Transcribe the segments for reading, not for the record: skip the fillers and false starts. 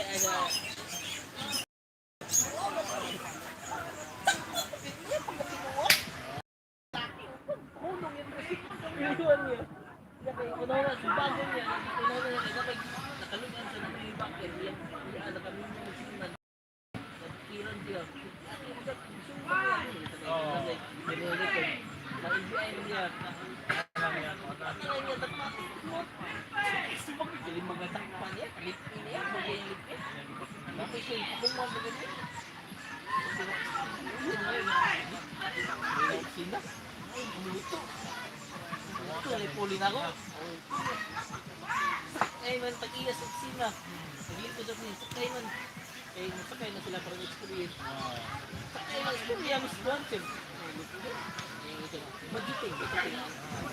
Ano. Hulong yan kasi. Iwan niya. Kaya unaw na, sa bago niya, unaw na niya, kaya nakalugan sa nang bakit, iya, iya, nakalugan sa sinan. Nagkiran siya. Na-NBI niya. Ano niya, tagpa. Dili mga takpa niya, lipi niya, bagay yung lipi. Tapos siya, kuman mo ganyan. Sina. Luto. Luto, ay puli na ako. Sakay man, pag-iya sa opisina. Naglingkod sa opisina, sakay man. Kaya sakay na sila parang experience. Sakay man, experience, mas buwan. Budgeting, budgeting.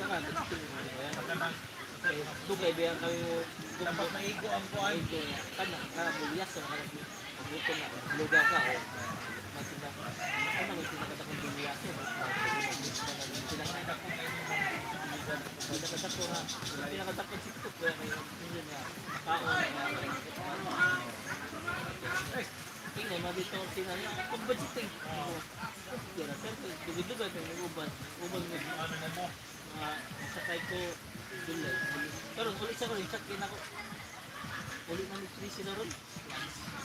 Saka, budgeting. Dugay ba yan kami mo? Dapat maigo ang kuan. Maigo na. Kana, kana, bulyas sa mga pagluto na. Luga ka o. Matinda. Ano, may pinakatakong bulyas. Pinakatakong nga. Pinakatakong si Tuk. Kaya kayo, yun nga. Tao na. Tingnan, mabito ang sinanya. Pag-budgeting. Yan, siyempre, dugay-dugay kayo ng uban. Uban mo. Ano na mo? Mga sakay ko dulay. Pero uli sa ko rin, sakay na ko. Uli ng nutrition na ron.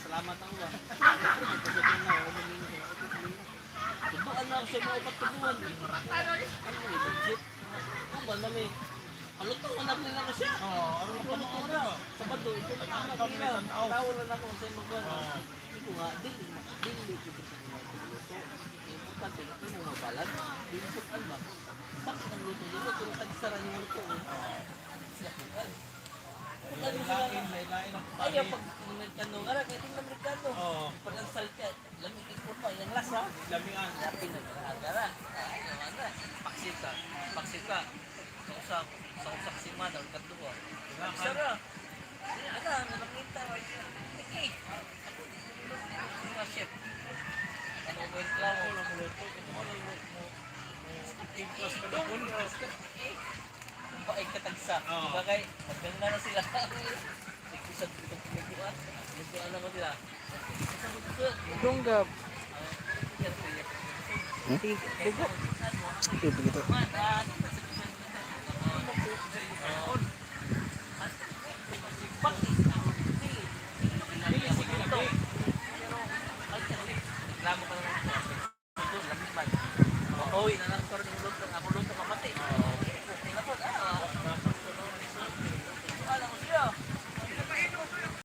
Salamat ako ba. Pagdating na ako, mamingin ko. Tubuan na ako sa mga ipagtubuan. Ano yung budget? Ano ba na may Aluto, anak nila ko siya. Oo, ano Ano mo ko na? Sabado, ito na ako nila. Tawa na ako sa mga Hindi ko nga, dili, dili ko sa mga luto. Importante, ito mo mabalan. Dili sa kalma. Bakit ang luto nila? Kung tagsara yung luto. Sila kukan. Kukan mo sila. Lain, lain, lain ang Ayaw, pag Amerikano, ara, kahit yung Amerikano. Oo. Pag ang salka, lamig ko pa, yung lasa. Lamian. Happy na agara. Ano na? Paksit ka. Paksit ka. Sa usa sa usa ka semana or kadto. Sara. Ana, nakita ra. Okay. Mga chef. Ano ba yung klaro? Plus ka na kun. Kung ba ay katagsa. Oo. Diba kay maganda na sila. Nagkusad ko piniguan. Piniguan na ko sila. Donggab. Dugo. Ito.